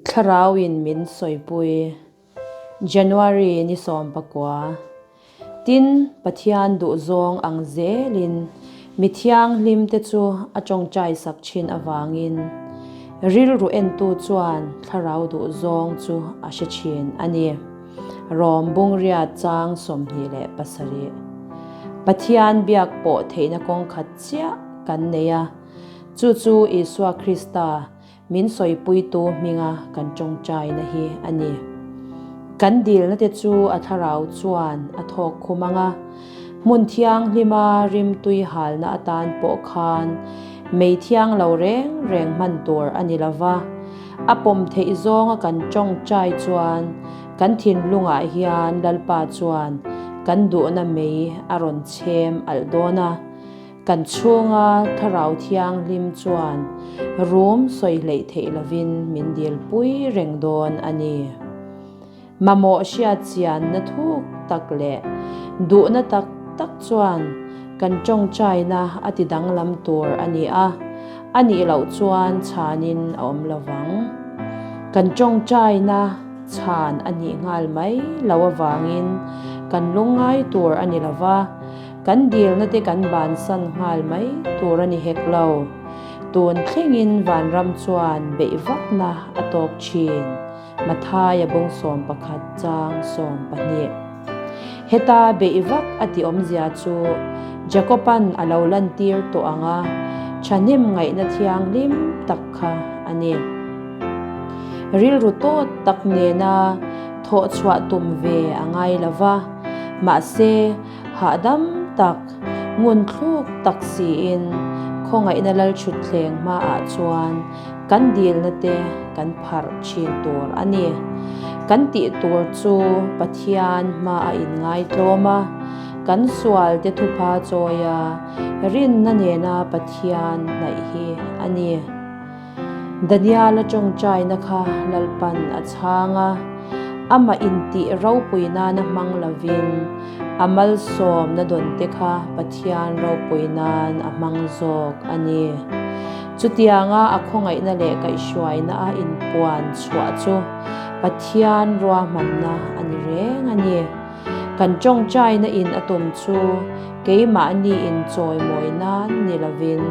Thlarauin min sawipui. January ni 19. Tin, Pathian duhzawng ang zelin mi thianghlimte chu a tawngtai sak thin avangin rilru entu chuan thlarau duhzawng chu a hre thin a ni. Rom Bungria chang 27. Pathian biak pawh theihna kawng khat chiah kan nei a, chu chu Isua Krista Min sawipuitu hminga kan tawngtaina hi a ni. Kan dilna te chu a thlarau chuan a thawk khum ang a, hmun thianghlima rimtui halna atan pawh khan mei thiang lo reng reng hman tur a ni lo va, a pawm theih zawnga kan tawngtai chuan kan thinlungah hian Lalpa chuan kan duhna mei a rawn chhem alh dawn a. Kan chhunga Thlarau Thianghlim chuan rum sawi hleih theih lovin min dilpui reng dawn a ni. Mamawh hriat chianna thuk tak leh duhna tak tak chuan kan tawngtaina a ti danglam tur a ni a, a nih loh chuan chhanin a awm lovang. Kan tawngtaina chhan a nih nghal mai lo avangin kan lungngai tur a ni lova, Kan dilna te kan bansan nghal mai tur a ni hek lo. Tun thlengin vanram chuan beih vakna a tawk thin, Mathaia bung 11 chang 12. Heta beih vak a ti awmzia chu Jakoban a lo lantir tawh ang a, thahnem ngaihna thianghlim tak kha a ni. Rilru tawt tak nena thawh chhuah tum ve a ngai lo va, mahse, Hahdam tak, ngun thluk tak siin khawngaihna Lalthutthleng hmaah chuan kan dilna te kan pharh thin tur a ni. Kan tih tur chu Pathian hma a inngaitlawm a, kan sual te thupha chawi a, rinna nena Pathian hnaih hi a ni. Daniel-a tawngtaina kha Lalpan a chhang a, amah intih ropui nana hmang lovin a malsawmna dawnte kha Pathian ropui nan a hmang zawk a ni. Chutianga a khawngaihna leh kaihhruaina a inpuan chhuah chu Pathian ruahmanna a ni reng a ni. Kan tawngtaina in a tum chu keimahni inchawimawi nan ni lovin,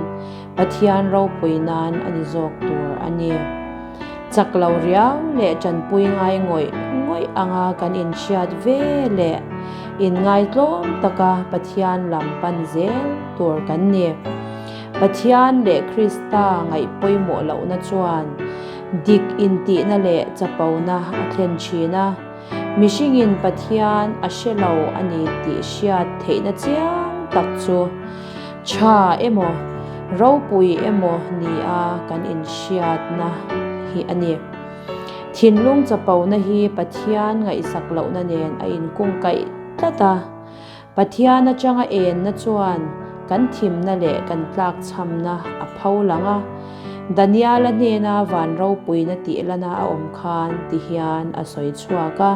Pathian ropui nan a ni zawk tur a ni. Chak lo riau leh tanpui ngai ngawih ngawih anga kan inhriat ve leh inngaitlawm taka Pathian lam pan zel tur kan ni. Pathian leh Krista ngaih pawimawh lohna chuan dik intihna leh chapona a thlen thin a. Mihringin Pathian a hre lo a ni tih hriat theihna chiang tak chu tha emaw, ropui emaw nia kan inhriatna hi a ni. Thinlung chapona hi Pathian ngaihsak lohna nen a inkungkaih tlat a. Pathian atanga enna chuan kan thimna leh kan tlakchhamna a pho lang a. Daniel-a hnena van ropuina tih lana a awm khan ti hian a sawi chhuak a,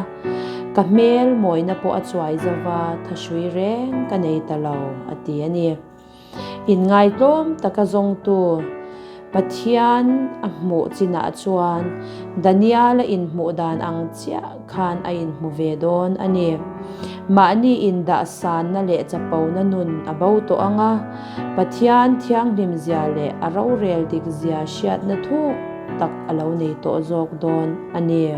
Ka hmel mawina pawh a chuai zova thahrui reng ka nei ta lo, a ti a ni. Inngaitlawm taka zawngtu Pathian a hmuh chinah chuan Daniel-a inhmuh dan ang chiah khan a inhmu ve dawn a ni. Mahni indahsanna leh chapona nun a bo tawh ang a, Pathian thianghlimzia leh a rorel dikzia hriatna thuk tak a lo nei tawh zawk dawn a ni.